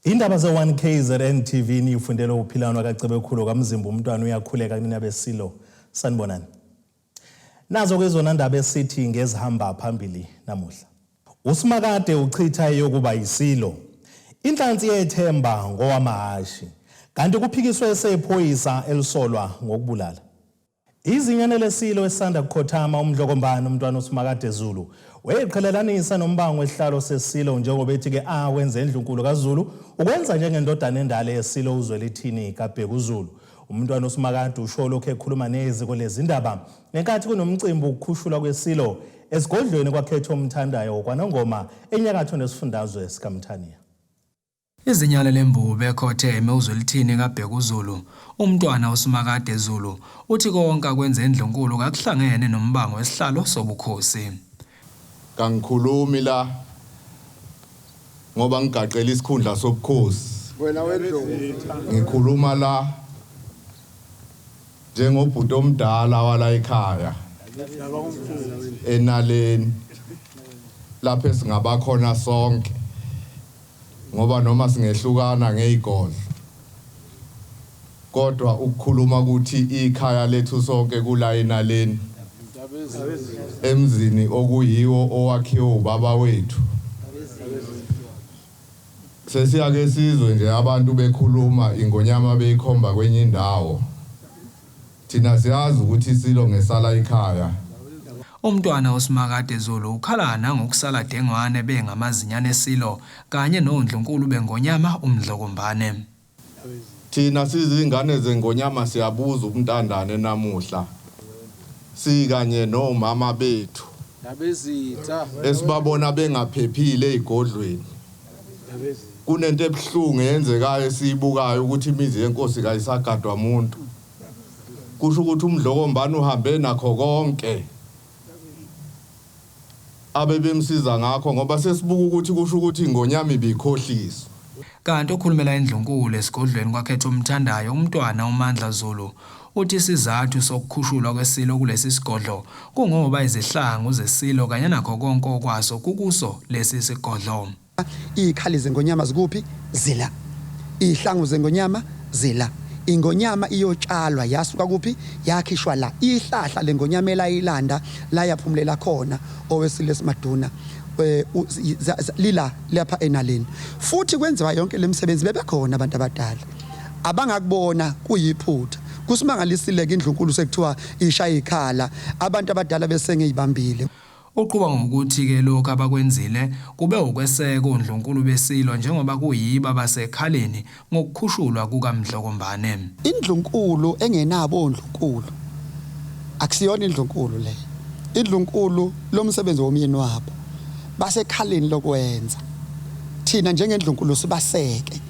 Indaba ze-1 KZN TV niyifundela uphilano kaCebekhulu kaMzimba umntwana uyakhuleka kunina besilo. Sanibonani. Nazo ke zona ndaba esithi ngezihamba phambili namuhla. USimakade uchitha eyokuba yisilo. Inhlansi yethemba ngowamahhashi. Kanti kuphikiswe esephoyisa elisolwa ngokubulala. Izinyane lesilo esisanda kukhothama uMdlokombane umntwana uSimakade Zulu weqhelelanisa nombango wesihlalo sesilo njengoba ethi-ke awenze endlunkulu kaZulu ukwenza njengendodana endala yesilo uZwelithini kaBhekuzulu. Umntwana uSimakade usho lokhu ekhuluma neziko lezindaba ngenkathi kunomcimbi wokukhushulwa kwesilo esigodlweni kwakhetha omthandayo kwaNongoma enyakatho nesifundazwe sikaMthaniya. Izinyane leMbube ekhotheme uZwelithini kaBhekuzulu, uMntwana uSimakade Zulu, uthi konke akwenza eNdlunkulu kakuhlangene nombango wesihlalo sobukhosi. Kangikhulumi la ngoba ngigaqele isikhundla sobukhosi. Wena wendlovu. Ngikhuluma la njengobhuti omdala wala ekhaya enaleni lapho esingabakhona sonke ngoba noma singehlukana ngezigodlo kodwa ukukhuluma ukuthi ikhaya lethu sonke kula enaleni emzini okuyiwo owakhiwe ubaba wethu. Sesiyake sizwe nje abantu bekhuluma ingonyama beyikhomba kwenye indawo. Thina siyazi ukuthi isilo ngesala ikhaya. UMntwana uSimakade Zulu ukhala nangokusala dengwane bengamazinyane eSilo kanye noNdlunkulu beNgonyama uMdlokombane. Thina sizingane zengonyama siyabuza ubuntandane namuhla sikanye nomama bethu esibabona bengaphephile ezigodlweni. Kunento ebuhlungu eyenzekayo esiyibukayo ukuthi imizi yenkosi kayisagadwa muntu. Kusho ukuthi uMdlokombane uhambe nakho konke abebemsiza ngakho ngoba sesibuka ukuthi kusho ukuthi ingonyama ibikhohliswa. Kanti okhulumela iNdlunkulu esigodlweni kwaKhethomthandayo uMntwana uMandla Zulu uthi isizathu sokukhushulwa kweSilo kulesi sigodlo kungoba izihlangu zeSilo kanye nakho konke okwaso kukuso lesi sigodlo. Iy'khali zengonyama zikuphi? Zila. Iy'hlangu zengonyama zila. Ingonyama iyotshalwa yasuka kuphi? Yakhishwa la. Ihlahla lengonyama elayilanda layaphumulela khona owesilisa esimaduna eh, lila lapha enaleni. Futhi kwenziwa yonke lemisebenzi bebekhona abantu abadala. Abangakubona kuyiphutha. Kusimangalisile ke indlunkulu sekuthiwa ishaya ikhala abantu abadala besengeyibambile. Uqhuba ngokuthi-ke lokhu abakwenzile kube ukweseka oNdlunkulu beSilo njengoba kuyibo abasekhaleni ngokukhushulwa kukaMdlokombane. Indlunkulu engenabo oNdlunkulu akusiyona indlunkulu leyo. Indlunkulu lomsebenzi womyeni wabo basekhaleni lokwenza. Thina njengendlunkulu sibaseke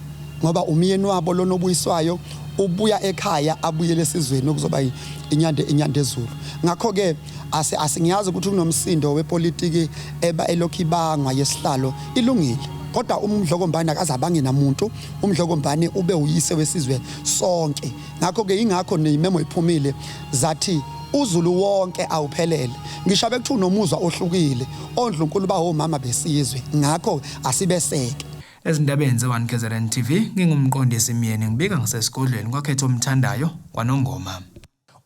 ngoba umyeni wabo lona obuyiswayo ubuya ekhaya abuyele esizweni okuzoba inyande inyandezulu. Ngakho-ke Ase asingiyazi ukuthi kunomsindo wepolitiki eba elokhu ibangwa yesihlalo ilungile kodwa uMdlokombane akaze abange namuntu uMdlokombane ube uyise wesizwe sonke ngakho-ke ingakho neyimemo iphumile zathi uZulu wonke awuphelele ngisho bekuthiwa unomuzwa ohlukile ondlunkulu bawomama besizwe ngakho asibeseke. Ezindabeni ze-1 KZN TV nginguMqondisi Myeni ngibika ngisesigodlweni kwaKhethomthandayo kwaNongoma.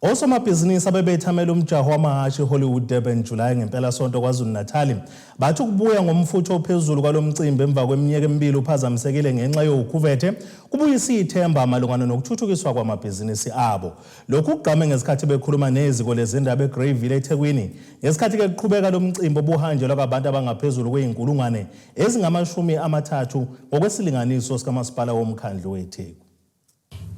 Osomabhizinisi abebethamela umjaho wamahhashi iHollywood Durban July ngempelasonto KwaZulu-Natal bathi ukubuya ngomfutho ophezulu kwalo mcimbi emva kweminyaka emibili uphazamisekile ngenxa yokhuvethe kubuyisa ithemba malungana nokuthuthukiswa kwamabhizinisi abo. Lokhu kugqame ngesikhathi bekhuluma neziko lezindaba eGreyville eThekwini ngesikhathi-ke kuqhubeka lo mcimbi obuhanjelwa kwabantu abangaphezulu kweyinkulungwane ezingama-30 ngokwesilinganiso sikaMasipala woMkhandlu weTheku.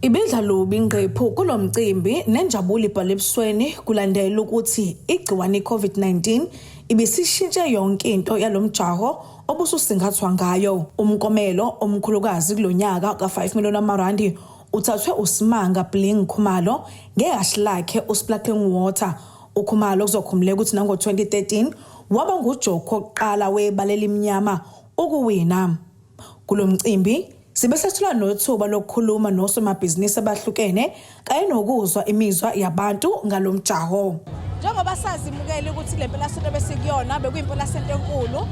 Ibidla lubi ingqephu kulo mcimbi nenjabulo ibhale ebusweni kulandela ukuthi igciwane i-COVID-19 ibisishintshe yonke into yalo mjaho obususingathwa ngayo. Umkomelo omkhulukazi kulo nyaka ka-5 million wamarandi uthathwe uSimanga Bling Khumalo ngehhashi lakhe uSparkling Water. UKhumalo kuzokhumbuleka ukuthi nango-2013 waba ngujokhi wokuqala webala elimnyama ukuwina. Kulo mcimbi sibe sesithola nothuba lokukhuluma nosomabhizinisi abahlukene kanye nokuzwa imizwa yabantu ngalo mjaho. Njengoba sazimukele ukuthi le mpelasonto besikuyona bekuyimpelasonto enkulu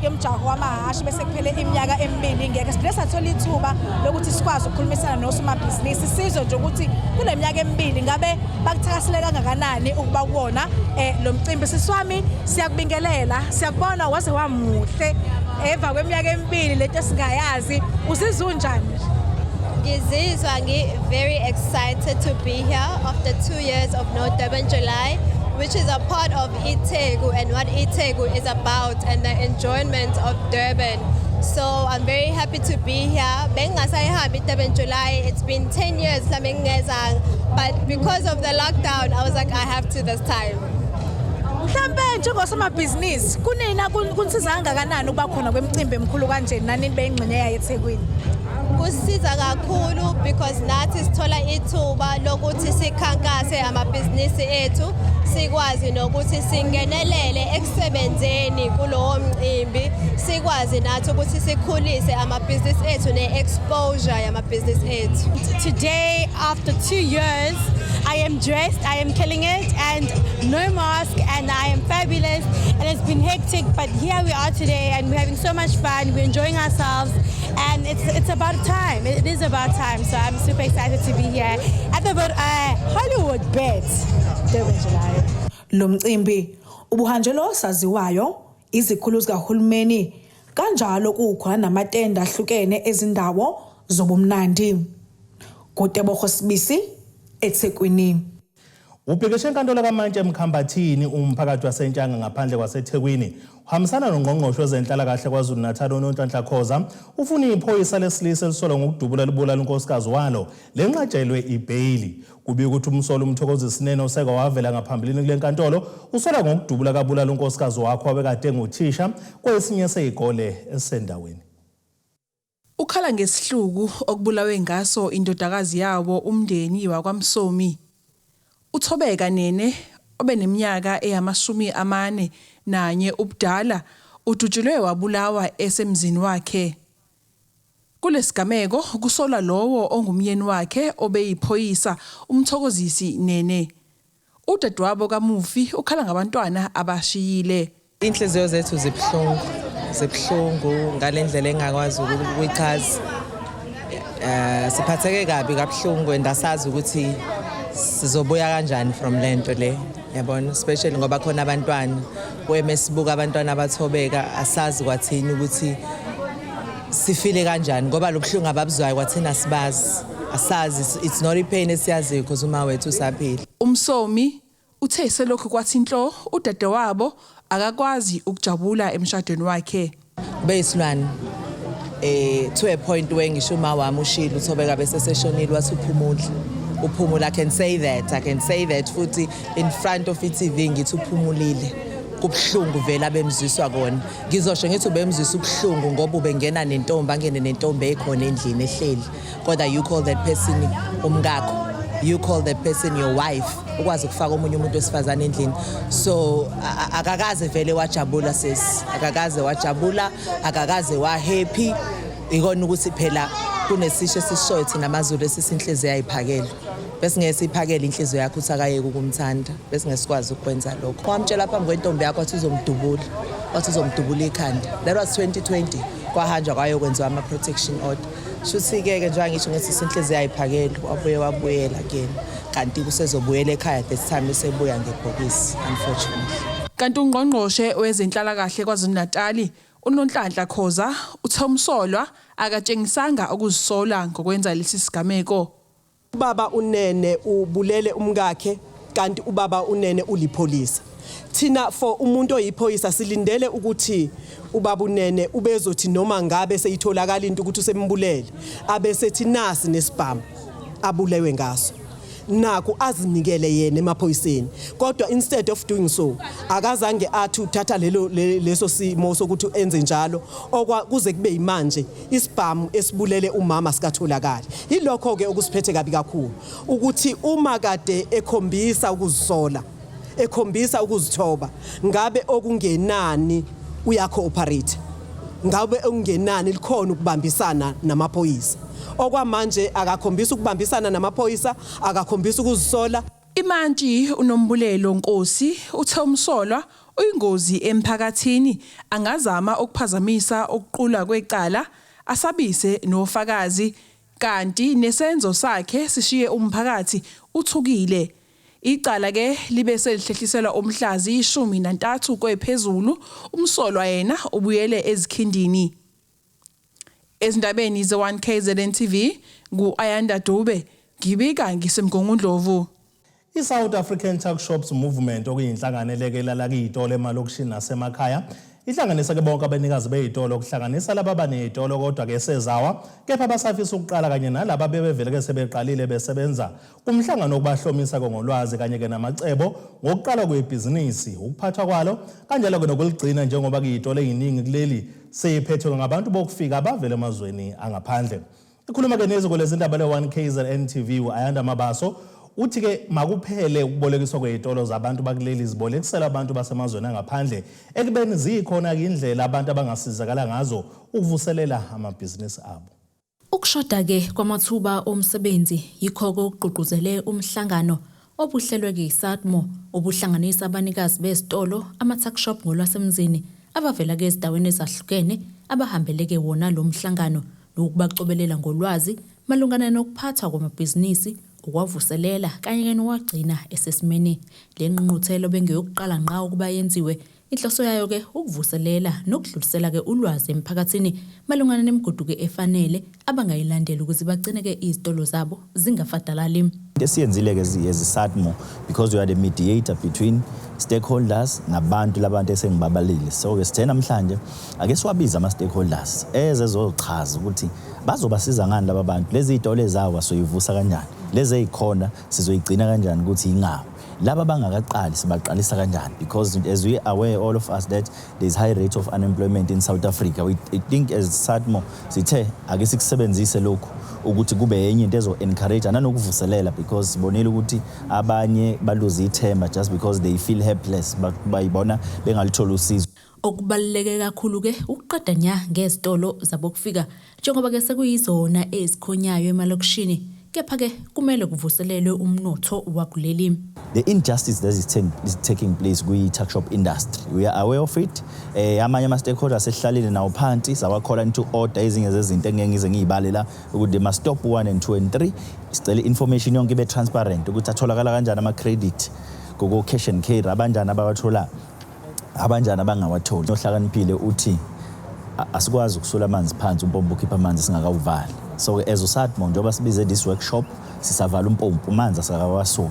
yomjaho wamahhashi, bese kuphele iminyaka emibili ngeke siphinde sathola ithuba lokuthi sikwazi ukukhulumisana nosomabhizinisi, sizwe nje ukuthi kule minyaka emibili ngabe bakuthakasele kangakanani ukuba kuwona lo mcimbi. Sisi wami, siyakubingelela, siyakubona, waze wamuhle emva kweminyaka emibili lento esingayazi. Uzizwa unjani nje? Ngizizwa ngi-very excited to be here after 2 years of no Durban July, which is a part of iTheku and what iTheku is about and the enjoyment of Durban. So I'm very happy to be here. Bengingasayihambi Durban July. It's been 10 years mhlawumbe ngingezanga, but because of the lockdown, I was like, I have to this time. Mhlambe njengosomabhizinisi kunina kunisiza kangakanani ukuba khona kwemicimbi emikhulu kanje nani beyingxenye yayo eThekwini? Kusiza kakhulu because nathi sithola ithuba lokuthi sikhankase amabhizinisi ethu, sikwazi nokuthi singenelele ekusebenzeni kulowo mcimbi, sikwazi nathi ukuthi sikhulise amabhizinisi ethu ne-exposure yamabhizinisi ethu. Today, after 2 years, I am dressed, I am killing it, and no mask, and I am fabulous. And it's been hectic, but here we are today, and we're having so much fun. We're enjoying ourselves, and it's about time. It is about time. So I'm super excited to be here at the Hollywoodbets Durban July. Lo mcimbi ubuhanjelwe osaziwayo, izikhulu zikahulumeni, kanjalo kukhona namatende ahlukene ezindawo zobumnandi. Kutebogo Sibisi, eThekwini. Ubhekishe enkantolo kaMantshi eMkhambathini umphakathi waseNtshanga ngaphandle kwaseThekwini. Uhambisana nongqongqoshe wezenhlalakahle KwaZulu-Natal uNonhlanhla Khoza, ufuna iphoyisa lesilisa elisolwa ngokudubula libulala unkosikazi walo lenqatshelwe ibheyili. Kubikwa ukuthi umsolwa uMthokozisi Nene oseke wavela ngaphambilini kule nkantolo usolwa ngokudubula kabulala unkosikazi wakhe wabekade enguthisha kwesinye sezikole esisendaweni. Ukhala ngesihluku okubulawe ngaso indodakazi yawo umndeni wakwaMsomi. Uthobeka Nene obeneminyaka eyi-41 ubudala udutshulwe wabulawa esemzini wakhe. Kulesigameko kusolwa lowo ongumyeni wakhe obeyiphoyisa uMthokozisi Nene. Udadewabo kamufi ukhala ngabantwana abashiyile. Inhliziyo zethu zibuhlungu, zibuhlungu ngalendlela engakwazi ukuyichaza. Siphatheke kabi kabuhlungu and asazi ukuthi sizobuya kanjani from lento le. Yabona, especially ngoba khona abantwana. Weme sibuka abantwana abathobeka, asazi kwathini ukuthi sifile kanjani ngoba lobuhlungu ababuzwayo kwathina sibazi. Asazi, it's not ipain esiyaziyo because uma wethu usaphila. Umsomi uthe selokhu kwathi nhlo udadewabo akakwazi ukujabula emshadweni wakhe. Beyisilwane to a point where ngisho uma wami ushilo uthobeka bese seshonile wathi uphumule, uphumule. I can say that, I can say that futhi in front of i-TV ngithi uphumulile. Kubuhlungu vele abemzwiswa kona. Ngizosho ngithi ubemzwisa ubuhlungu ngoba ubengena nentombi, angene nentombi ekhona endlini ehleli, kodwa you call that person umkakho, you call that person your wife, ukwazi ukufaka omunye umuntu wesifazane endlini. So akakaze vele wajabula sis, akakaze wajabula, akakaze wa happy. Ikona ukuthi phela kunesisho esishoyo thina amaZulu esithi inhliziyo ayiphakele. Bese siyiphakele inhliziyo yakho ukuthi akayeke ukumthanda, bese ngesikwazi ukwenza lokho. Wamtshela phambi kwentombi yakho wathi uzomdubula, wathi uzomdubula ikhanda. That was 2020. Kwahanjwa kwayokwenziwa ama-protection order. Shuthi-ke ke njengoba ngisho ngithi inhliziyo ayiphakele, wabuye wabuyela kuyena, kanti kusezobuyela ekhaya this time esebuya ngebhokisi, unfortunately. Kanti ungqongqoshe wezenhlalakahle KwaZulu-Natal uNonhlanhla Khoza uthe umsolwa akatshengisanga ukuzisola ngokwenza lesi sigameko. Ubaba uNene ubulele umkakhe, kanti ubaba uNene ulipholisa. Thina for umuntu oyiphoyisa silindele ukuthi ubaba uNene ubezothi noma ngabe seyitholakala into ukuthi usembulele, abesethi nasi nesibhamu abulewe ngaso, naku azinikele yena emaphoyiseni. Kodwa instead of doing so, akazange athi uthatha lelo leso simo sokuthi enze njalo. Okwa kuze kube yimanje isibhamu esibulele umama sikatholakala. Yilokho ke okusiphethe kabi kakhulu, ukuthi uma kade ekhombisa ukuzisola, ekhombisa ukuzithoba, ngabe okungenani uyacooperate, ngabe okungenani likhona ukubambisana namaphoyisa. Okwamanje akakhombisa ukubambisana namaphoyisa, akakhombisa ukuzisola. Imantshi uNombulelo Nkosi uthe umsolwa uyingozi emphakathini angazama ukuphazamisa ukuqulwa kwecala asabise nofakazi kanti nesenzo sakhe sishiye umphakathi uthukile. Icala ke libe selihlehliselwa umhla ziyi-13 kwephezulu umsolwa yena ubuyele ezikhindini. Ezindabeni ze-1 KZN TV ngu-Ayanda Dube ngibika ngiseMgungundlovu. I-South African Tuck Shops Movement okuyinhlangano elekelela kuyitolo emalokishini nasemakhaya ihlanganisa ke bonke abanikazi bey'tolo kuhlanganisa laba abaney'tolo kodwa-ke sezawa kepha basafisa ukuqala kanye nalaba bebevele ke sebeqalile besebenza kumhlangano wokubahlomisa ngolwazi kanye-ke namacebo ngokuqala kwebhizinisi ukuphathwa kwalo kanjalo-ke nokuligcina njengoba kuyitolo ey'ningi kuleli seyiphethwe ngabantu bokufika abavela emazweni angaphandle. Ikhuluma-ke neziko lezindaba le-1 KZN TV u-Ayanda Mabaso uthi-ke makuphele ukubolekiswa kwey'tolo zabantu bakuleli zibolekisela abantu basemazweni angaphandle ekubeni zikhona-ke indlela abantu abangasizakala ngazo ukuvuselela amabhizinisi abo. Ukushoda-ke kwamathuba omsebenzi yikho okugqugquzele umhlangano obuhlelwe-ke yiSATMO obuhlanganisa abanikazi bezitolo, ama-tuck shop ngolwasemzini abavela-ke ezindaweni ezahlukene abahambele-ke wona lo mhlangano nokubacobelela ngolwazi malungana nokuphathwa kwamabhizinisi, ukuwavuselela kanye-ke nokuwagcina esesimeni. Le ngqungquthela bengeyokuqala ngqa ukuba yenziwe. Inhloso yayo-ke ukuvuselela nokudlulisela-ke ulwazi emphakathini malungana nemigudu-ke efanele abangayilandela ukuze bagcine-ke izitolo zabo zingafadalali. Into esiyenzile-ke as i-SATMO, because we are the mediator between stakeholders nabantu labantu esengibabalile. So-ke sithe namhlanje ake siwabize ama-stakeholders ezezochaza ukuthi bazobasiza ngani laba bantu, lezi y'tolo ezawa soyivusa kanjani, lezi ey'khona sizoyigcina kanjani ukuthi ingawi, laba abangakaqali sibaqalisa kanjani, because as we are aware, all of us, that there is high rate of unemployment in South Africa. We think as SATMO sithe ake sikusebenzise lokhu ukuthi kube yenye into ezo-encourage nanokuvuselela, because sibonile ukuthi abanye baluze ithemba just because they feel helpless, bayibona bengalitholi usizo. Okubaluleke kakhulu-ke ukuqeda nya ngezitolo zabokufika njengoba-ke sekuyizona ezikhonyayo emalokishini, kepha-ke kumele kuvuselelwe umnotho wakuleli. The injustice that is taking place kwi-tuck shop industry, we are aware of it. Amanye ama-stakeholders esihlalile nawo phansi sawakhola into order ezinye zezinto engeke ngize ngiyibale la ukuthi they must stop 1 and 2 and 3. Sicela i-information yonke ibe transparent ukuthi atholakala kanjani ama-credit koko-cash and carry, abanjani abawatholayo, abanjani abangawatholi. Ohlakaniphile uthi asikwazi ukusula amanzi phansi umpompo ukhipha amanzi singakawuvali. So as uSATMO, njengoba sibize this workshop, sisavala umpompo, amanzi asakawasuli.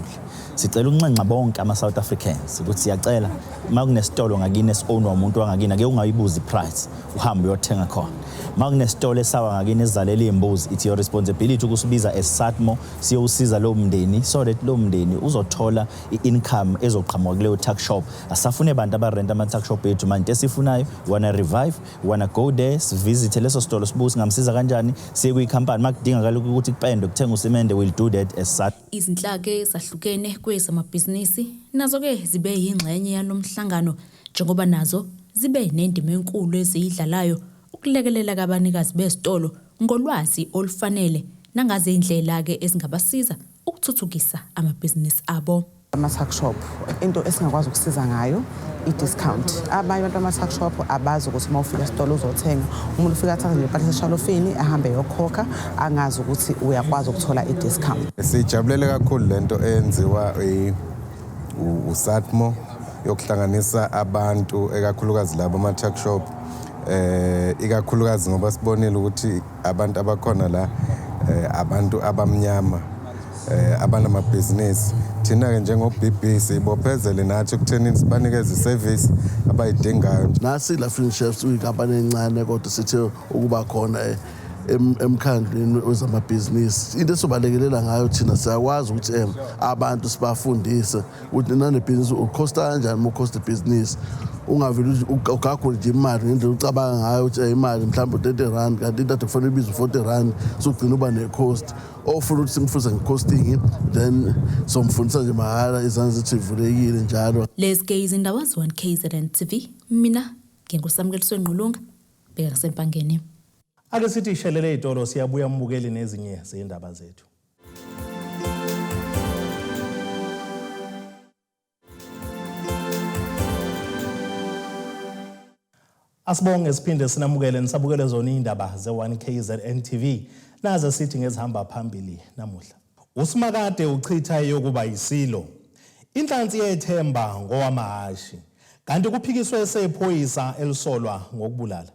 Sicela ukunxenxa bonke ama-South Africans ukuthi siyacela, uma kunesitolo ngakini esi-ownwa umuntu wangakini, ake ungayibuzi i-price, uhambe uyothenga khona. Uma kunesitolo esawa ngakini esizalela iy'mbuzi, it's your responsibility ukusibiza as SATMO siyowusiza lowo mndeni so that lowo mndeni uzothola i-income ezoqhamuka kuleyo tuck shop. Asafune bantu abarenta ama-tuck shop ethu manje. Into esifunayo, we wanna revive, we wanna go there, sivisithe leso sitolo, sibuke singamsiza kanjani, siye kwikhampani uma kudingakala ukuthi kupendwe, kuthengwe usimende, we'll do that as SATMO. Izinhlaka ezahlukene kwezamabhizinisi nazo-ke zibe yingxenye yalo mhlangano njengoba nazo zibe nendima enkulu eziyidlalayo ukulekelela kabanikazi bezitolo ngolwazi olufanele nangazindlela-ke ezingabasiza ukuthuthukisa amabhizinisi abo. Ama-tuck shop, into esingakwazi ukusiza ngayo i-discount. Abanye abantu bama-tuck shop abazi ukuthi uma ufika esitolo uzothenga, umuntu ufika athathe nje impahla eseshalofini ahambe eyokhokha, angazi ukuthi uyakwazi ukuthola i-discount. Sijabulele kakhulu lento eyenziwa uSATMO yokuhlanganisa abantu, ekakhulukazi labo ama-tuck shop, ikakhulukazi ngoba sibonile ukuthi abantu abakhona la abantu abamnyama abanamabhizinisi. Thina-ke njengo-BB siyibophezele nathi ekuthenini sibanikeze iservice abayidingayo. Nasi Laughing Chefs uyinkampani encane kodwa sithe ukuba khona emkhandlwini wezamabhizinisi. Into esobalekelela ngayo thina, siyakwazi ukuthi abantu sibafundise ukuthi nanebhizinisi ukhosta kanjani. Uma ukhosta ibhizinisi, ungaveli ugagule nje imali ngendlela ucabanga ngayo ukuthi imali mhlawumbe u-R30, kanti into ade kufanele ibize u-R40, sugcina uba ne-cost. Ofuna ukuthi simfundise nge-costing, then somfundisa nje mahhala, izandla zethu ivulekile njalo. Lezi ke izindaba ze-1 KZN TV, mina nginguSamukeliswe Ngqulunga, bheka kusempangeni. Ake sithi ishelele itolo, siyabuya mbukeli nezinye zindaba zethu. Asibonge siphinde sinamukele nisabukele zona indaba ze-1KZN TV naze sithi ngezihamba phambili namuhla. Usimakade uchitha eyokuba yisilo. Inhlansi yethemba ngowamahhashi. Kanti kuphikiswe esephoyisa elisolwa ngokubulala.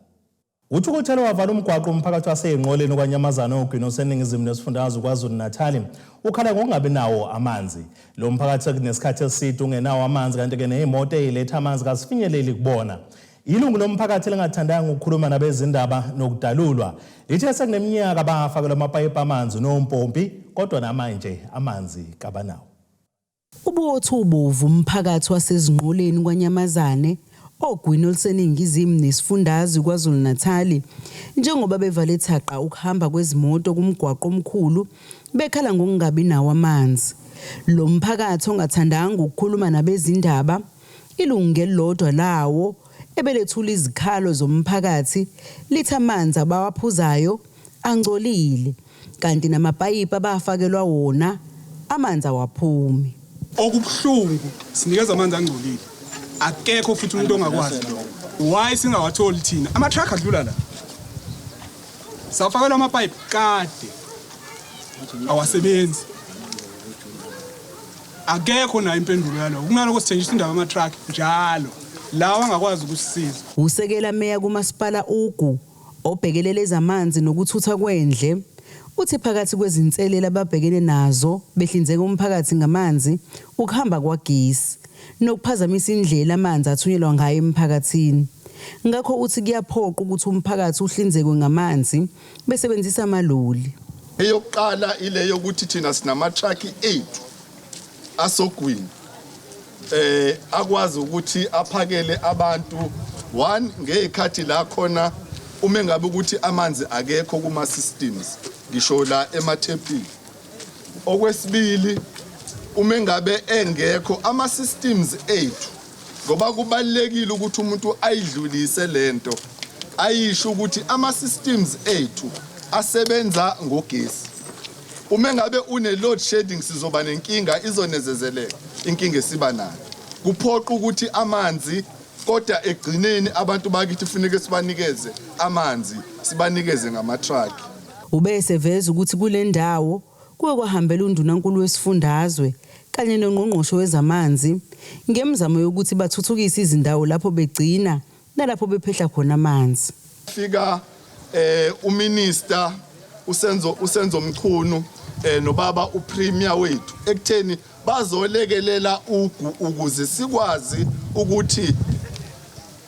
Uthukuthele wavala umgwaqo umphakathi waseYinqoleni kwaNyamazane ogwini oseningizimu nesifundazwe KwaZulu-Natal ukhala ngokungabi nawo amanzi. Lo mphakathi sekunesikhathi eside ungenawo amanzi kanti-ke ney'moto ey'letha amanzi kazifinyeleli kubona. Ilungu lomphakathi elingathandanga ukukhuluma nabezindaba nokudalulwa lithe sekuneminyaka bafakelwa amapayipi amanzi nompompi kodwa namanje amanzi kabanawo. Ubuwothi ubovu umphakathi waseZingqoleni kwaNyamazane, ogwini oluseningizimu nesifundazwe KwaZulu-Natali, njengoba bevale thaqa ukuhamba kwezimoto kumgwaqo omkhulu bekhala ngokungabi nawo amanzi. Lo mphakathi ongathandanga ukukhuluma nabezindaba, ilungu ngelilodwa lawo ebelethula izikhalo zomphakathi lithi amanzi abawaphuzayo angcolile kanti namapayipi abafakelwa wona amanzi awaphumi. Okubuhlungu sinikeza amanzi angcolile, akekho futhi umuntu ongakwazi lokho. Why singawatholi thina? Ama-truck adlula la, safakelwa amapayipi kade awasebenzi, akekho nayo impendulo yalokho. Kunaloko sithenjiswa indaba yama-truck njalo, lawa angakwazi ukusisiza. Usekela meya kumasipala Ugu obhekelele ezamanzi nokuthutha kwendle uthi phakathi kwezinselelo ababhekene nazo behlinzeka umphakathi ngamanzi ukuhamba kwagesi nokuphazamisa indlela amanzi athunyelwa ngayo emphakathini. Ngakho uthi kuyaphoqa ukuthi umphakathi uhlinzekwe ngamanzi besebenzisa amaloli. Eyokuqala ile yokuthi thina sinama-truck ethu asogwini akwazi ukuthi aphakele abantu one ngezikhathi la khona uma engabe ukuthi amanzi akekho kuma systems, ngisho la emathephini. Okwesibili, uma engabe engekho ama systems ethu, ngoba kubalulekile ukuthi umuntu ayidlulise lento ayisho ukuthi ama systems ethu asebenza ngogesi. Uma engabe une load shedding sizoba nenkinga, izonezezeleka inkinga esiba nayo. Kuphoqa ukuthi amanzi, kodwa egcineni abantu bakithi kufuneka sibanikeze amanzi, sibanikeze ngama-truck. Ube eseveza ukuthi kule ndawo kuke kwahambela undunankulu wesifundazwe kanye nongqongqoshe wezamanzi ngemizamo yokuthi bathuthukise izindawo lapho begcina nalapho bephehla khona amanzi. Fika uminister uSenzo Mchunu nobaba uPremier wethu ekutheni bazolekelela ugu ukuze sikwazi ukuthi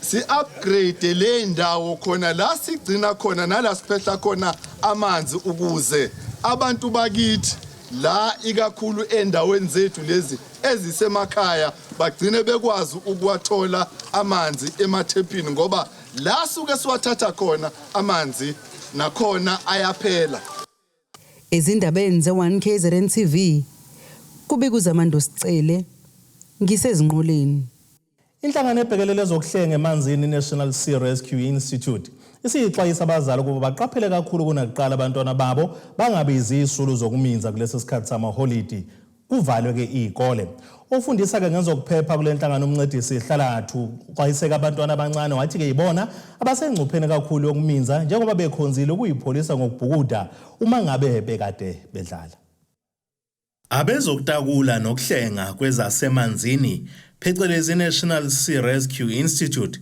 si-upgrade le ndawo khona la sigcina khona nala siphehla khona amanzi, ukuze abantu bakithi la ikakhulu endaweni zethu lezi ezisemakhaya bagcine bekwazi ukuwathola amanzi emathephini, ngoba la suke siwathatha khona amanzi nakhona ayaphela. Ezindabeni ze-1 KZN TV kubika uZamando Sicele ngisezinqoleni. Inhlangano ebhekelele ezokuhlenga emanzini i-National Sea Rescue Institute isiyixwayisa abazali ukuba baqaphele kakhulu kunakuqala abantwana babo bangabi izisulu zokuminza kulesi sikhathi samaholidi kuvalwe-ke iy'kole. Ofundisa-ke ngezokuphepha kule nhlangano uMncedisi Hlalathu uxwayiseka abantwana abancane wathi-ke yibona abasengcupheni kakhulu yokuminza njengoba bekhonzile ukuyipholisa ngokubhukuda uma ngabe bekade bedlala. Abezokutakula nokuhlenga kwezasemanzini phecelezi National Sea Rescue Institute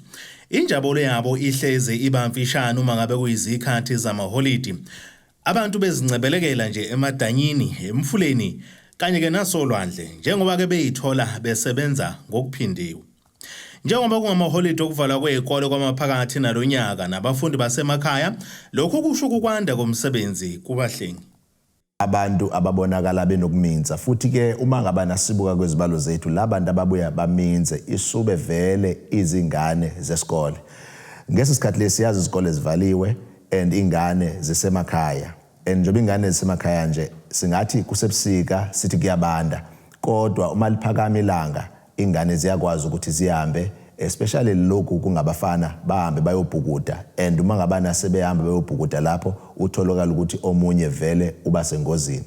injabulo yabo ihleze iba mfishane uma ngabe kuyizikhathi zamaholidi. Abantu bezincebelekela nje emadanyini, emfuleni kanye ke nasolwandle njengoba ke beyithola besebenza ngokuphindiwe. Njengoba kungamaholidi okuvalwa kwezikole kwamaphakathi nalonyaka nabafundi basemakhaya, lokhu kusho ukwanda komsebenzi kubahlengi. Abantu ababonakala benokuminza futhi ke uma ngaba nasibuka kwezibalo zethu labantu ababuya baminze isube vele izingane zesikole. Ngesi sikhathi lesi yazi izikole zivaliwe and ingane zisemakhaya, and njengoba ingane zisemakhaya nje singathi kusebusika sithi kuyabanda, kodwa uma liphakama ilanga ingane ziyakwazi ukuthi zihambe, especially lokhu kungabafana bahambe bayobhukuda, and uma ngabana sebehamba bayobhukuda lapho utholakala ukuthi omunye vele uba sengozini.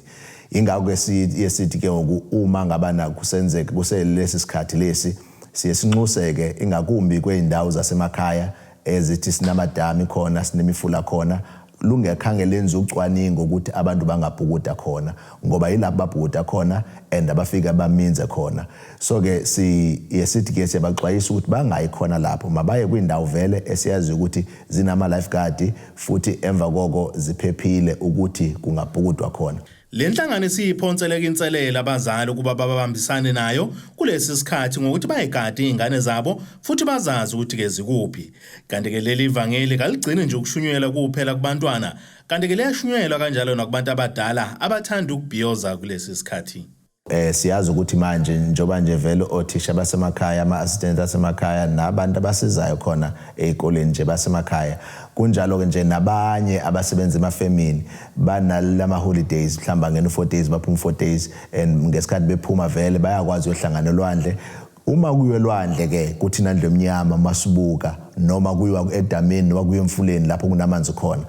Ingakho ke siye sithi ke ngoku uma ngabana kusenzeka kuselesi sikhathi lesi siye sinxuseke ingakumbi kwey'ndawo zasemakhaya. ezithi sinamadami khona, sinemifula khona, lungekhange lenze ucwaningo ukuthi abantu bangabhukuda khona, ngoba yilapho babhukuda khona and abafika baminze khona. So ke siye sithi ke siyabaxwayisa ukuthi bangayi khona lapho, mabaye kwindawo vele esiyazi ukuthi zinama lifeguard futhi emva koko ziphephile ukuthi kungabhukudwa khona. Le nhlangano isiyiphonseleka inselelo abazali ukuba babambisane nayo kulesi sikhathi ngokuthi bayigade izingane zabo futhi bazazi ukuthi ke zikuphi. Kanti ke leli vangeli kaligcini nje ukushunyelwa kuphela kubantwana, kanti ke liyashunyelwa kanjalo nakubantu abadala abathanda ukubhiyoza kulesi sikhathi. Siyazi ukuthi manje njoba nje vele othisha basemakhaya, ama-assistant asemakhaya nabantu abasizayo khona ey'koleni nje basemakhaya, kunjalo ke nje nabanye abasebenza emafemini banalama holidays, mhlawumbe angena u-4 days, baphuma 4 days, and ngesikhathi bephuma vele bayakwazi uyohlangana elwandle. Uma kuyiwe elwandle ke kuthina ndlu emnyama masibuka, noma kuyiwa edameni noma kuyiwa emfuleni lapho kunamanzi khona,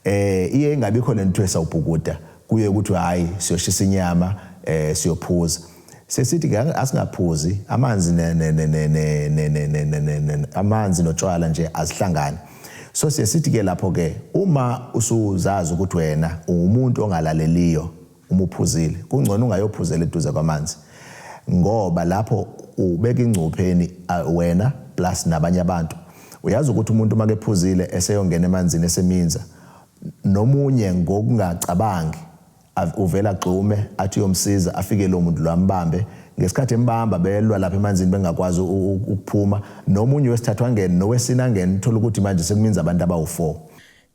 iye ingabikho lento esawubhukuda, kuye ukuthi hayi, siyoshisa inyama, siyophuza. Sesithi ke asingaphuzi amanzi ne ne ne ne ne ne ne ne ne ne amanzi notshwala nje azihlangani. So siyesithi ke lapho ke, uma usuzazi ukuthi wena ungumuntu ongalaleliyo uma uphuzile, kungcono ungayophuzela eduze kwamanzi, ngoba lapho ubeka ingcupheni wena plus nabanye abantu. Uyazi ukuthi umuntu uma kephuzile eseyongena emanzini eseminza, nomunye ngokungacabangi uvela agxume athi uyomsiza, afike lo muntu lo ambambe. Ngesikhathi embamba belwa lapha emanzini bengakwazi ukuphuma, nomunye wesithathu angene, nowesine angene, uthola ukuthi manje sekuminza abantu abawu-4.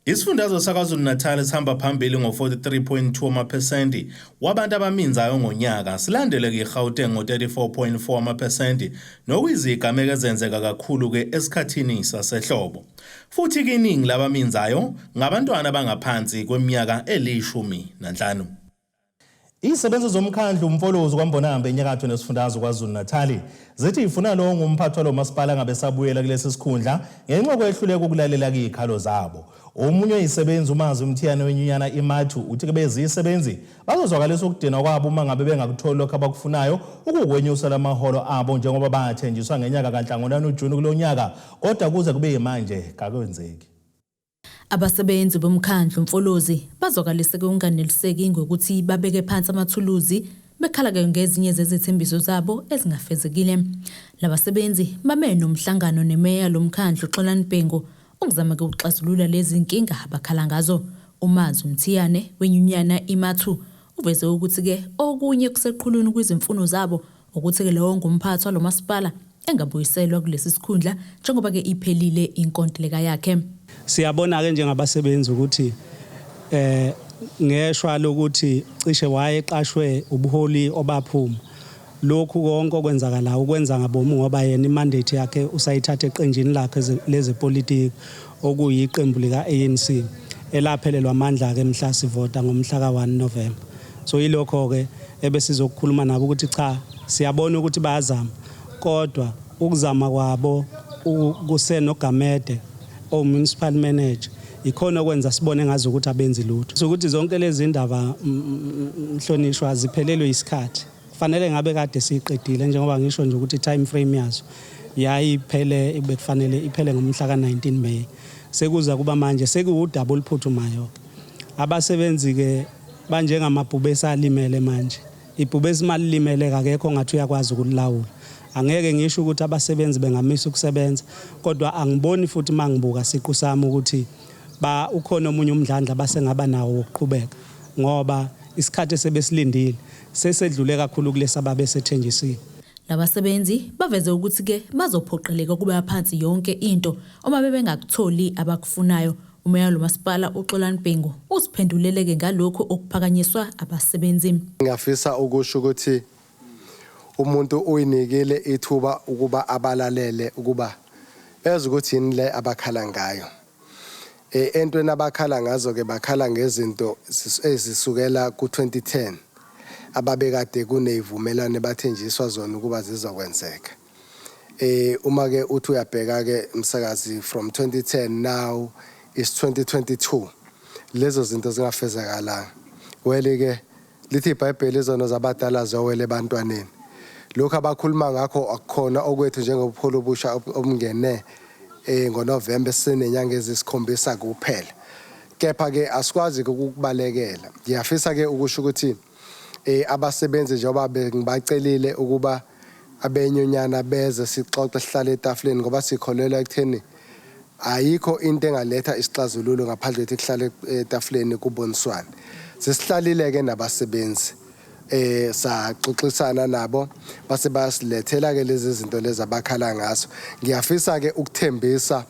Isifundazwe saKwaZulu-Natal sihamba phambili ngo-43.2 amaphesenti wabantu abaminzayo ngonyaka, silandelwe iGauteng ngo-34.4 amaphesenti, nokuyizigameko ezenzeka kakhulu-ke esikhathini sasehlobo. Futhi ke iningi labaminzayo ngabantwana abangaphansi kweminyaka eli-15. Izisebenzi zomkhandlu uMfolozi kwaMbonambi enyakatho nesifundazwe KwaZulu-Natal zithi ifuna lowo ngumphathi walo masipala ngabe sabuyela kulesi sikhundla ngenxa yokwehluleka ukulalela izikhalo zabo. Omunye wezisebenzi, uMazwi Mthiyane wenyunyana iMathu, uthi ke bezisebenzi bazozwakalisa ukudinwa kwabo uma ngabe bengakutholi lokho abakufunayo, ukukwenyusa lamaholo abo njengoba bathenjiswa ngenyanga kaNhlangulana uJuni kulo nyaka, kodwa kuze kube yimanje kakwenzeki. Abasebenzi bomkhandlu Mfolozi bazwakalise ukunganeliseki ngokuthi babeke phansi amathuluzi, bekhala-ke ngezinye zezethembiso zabo ezingafezekile. Labasebenzi bame nomhlangano nemeya lomkhandlu Xolani Bhengu ukuzama-ke ukuxazulula lezi nkinga abakhala ngazo. UMazwi Mthiyane wenyunyana iMathu uveze ukuthi-ke okunye kuseqhulwini kwizimfuno zabo ukuthi-ke lowo ngumphathi walo masipala engabuyiselwa kulesi sikhundla njengoba-ke iphelile inkontileka yakhe. Siyabona ke njengabasebenzi ukuthi ngeshwa lokuthi cishe wayeqashwe ubuholi obaphuma, lokhu konke okwenzakalayo ukwenza ngabomu, ngoba yena imandate yakhe usayithatha eqenjini lakhe lezepolitiki, okuyiqembu lika-ANC elaphelelwa amandla-ke mhla sivota ngomhla ka-1 November. So yilokho-ke ebesizokukhuluma nabo ukuthi cha, siyabona ukuthi bayazama, kodwa ukuzama kwabo kusenogamede o-municipal manager ikhona okwenza sibone ngazi ukuthi abenzi lutho. So ukuthi zonke lezi ndaba, mhlonishwa, ziphelelwe isikhathi, kufanele ngabe kade siyiqedile, njengoba ngisho nje ukuthi time frame yazo yayiphele, bekufanele iphele ngomhla ka-19 May. Sekuza kuba manje sekuwudaba oluphuthumayo. Abasebenzi ke banjengamabhubesi alimele manje. Ibhubesi malilimele akekho ngathi uyakwazi ukulilawula. Angeke ngisho ukuthi abasebenzi bengamisa ukusebenza, kodwa angiboni futhi mangibuka siqu sami ukuthi ba ukhona omunye umdlandla basengaba nawo wokuqhubeka, ngoba isikhathi esebesilindile sesedlule kakhulu kulesa babesethenjisiwe. Labasebenzi baveze ukuthi-ke bazophoqeleka ukuba phansi yonke into uma bebengakutholi abakufunayo. Umeya lo masipala uXolani Bhengu uziphendulele-ke ngalokhu okuphakanyiswa abasebenzi. Ngiyafisa ukusho ukuthi umuntu uyinikile ithuba ukuba abalalele, ukuba ezwe ukuthi yini le abakhala ngayo. Entweni abakhala ngazo ke, bakhala ngezinto ezisukela ku-2010 ababekade kunezivumelwano bathenjiswa zona ukuba zizokwenzeka. Uma ke uthi uyabheka ke msakazi, from 2010, now is 2022, lezo zinto zingafezakalanga. Well ke, lithi iBhayibheli izono zabadala zowela ebantwaneni. Lokhu abakhuluma ngakho akukhona okwethu njengobuholi obusha obungene. ngoNovember sinenyanga ezisikhombisa kuphela. Kepha ke asikwazi ukukubalekela. Ngiyafisa ke ukusho ukuthi abasebenzi njengoba bengibacelile ukuba abenyunyana beze sixoxe sihlale etafuleni ngoba sikholelwa ekutheni ayikho into engaletha isixazululo ngaphandle kokuthi kuhlale etafuleni kuboniswane. Sesihlalile ke nabasebenzi saxoxisana nabo base basilethela ke lezi zinto lezi abakhala ngazo. Ngiyafisa ke ukuthembisa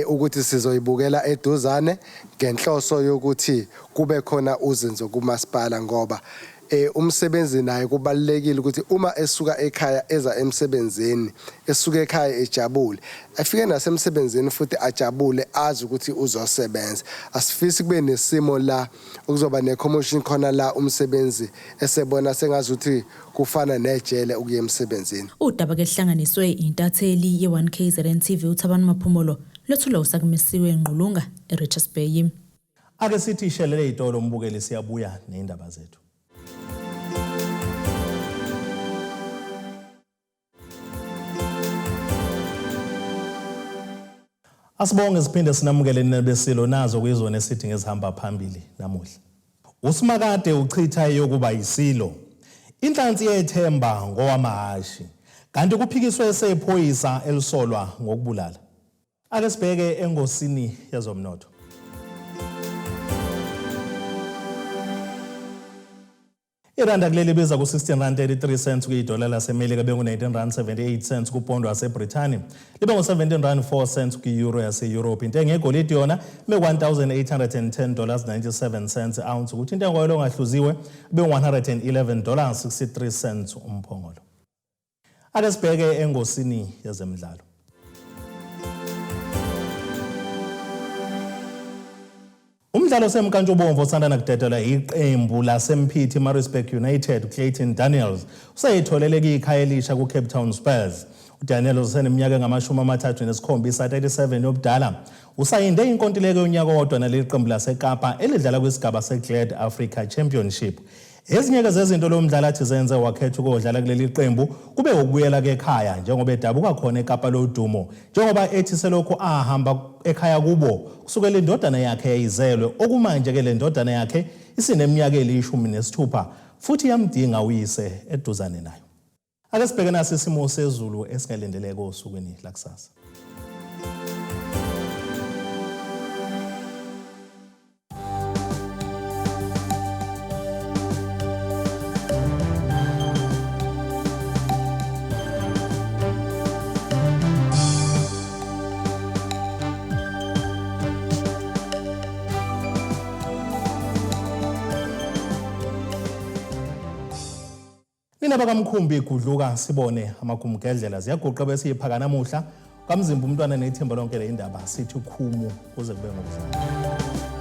ukuthi sizoyibukela eduzane ngenhloso yokuthi kube khona uzinzo kumasipala ngoba umsebenzi naye kubalulekile ukuthi uma esuka ekhaya eza emsebenzini esuka ekhaya ejabule afike nasemsebenzini futhi ajabule azi ukuthi uzosebenza. Asifisi kube nesimo la okuzoba ne-commotion khona la umsebenzi esebona sengazuthi kufana nejele ukuya emsebenzini. Udaba ke lihlanganiswe intatheli ye-1KZN TV uThabani Maphumulo lwethulwa uSakumisiwe Ngqulunga eRichards Bay. Ake sithi ishelele itolo umbukeli, siyabuya nezindaba zethu. Asibonge siphinde sinamukele nina besilo nazo kuyizona esithi ngezihamba phambili namuhla. USimakade uchitha eyokuba yisilo. Inhlansi yethemba ngowamahashi. Kanti kuphikiswe esephoyisa elisolwa ngokubulala. Ake sibheke engosini yezomnotho. Iranda kuleli libiza ku-16 rand 33 cents kuyidola laseMelika, bengu-19 rand 78 cents kupondo waseBrithani, libe ngu-17 rand 4 cents kwi-euro yase-Europe. Intengo yegolide yona ibe 1810 dollars 97 cents ounce, ukuthi intengo yolo ongahluziwe ibe 111 dollars 63 cents umphongolo. Ake sibheke engosini yezemidlalo. Umdlalo osemnkantshubomvu osanda nakudedelwa iqembu laseMphithi Maritzburg United, Clayton Daniels, useyitholele ikhaya elisha ku-Cape Town Spurs. UDaniels useneminyaka engama-37, 37 yobudala. Usayinde inkontileko yonyaka owodwa naleli qembu laseKapa elidlala kwisigaba se-Glad Africa Championship. Ezinye ke zezinto lo mdlali athi zenze wakhetha ukudlala kuleli qembu kube ukubuyela ke ekhaya njengoba edabuka khona eKapa lodumo, njengoba ethi selokhu ahamba ekhaya kubo kusukela indodana yakhe yayizelwe. Okumanje ke le ndodana yakhe isineminyaka eli-16 futhi iyamdinga uyise eduzane nayo. Ake sibheke nasi isimo sezulu esingalindeleke osukwini lakusasa. Nina bakamkhumbi gudluka sibone amagumgedlela ziyaguqa bese iphaka namuhla kamzimba umntwana nethimba lonke le indaba sithi khumu kuze kube ngokudlala.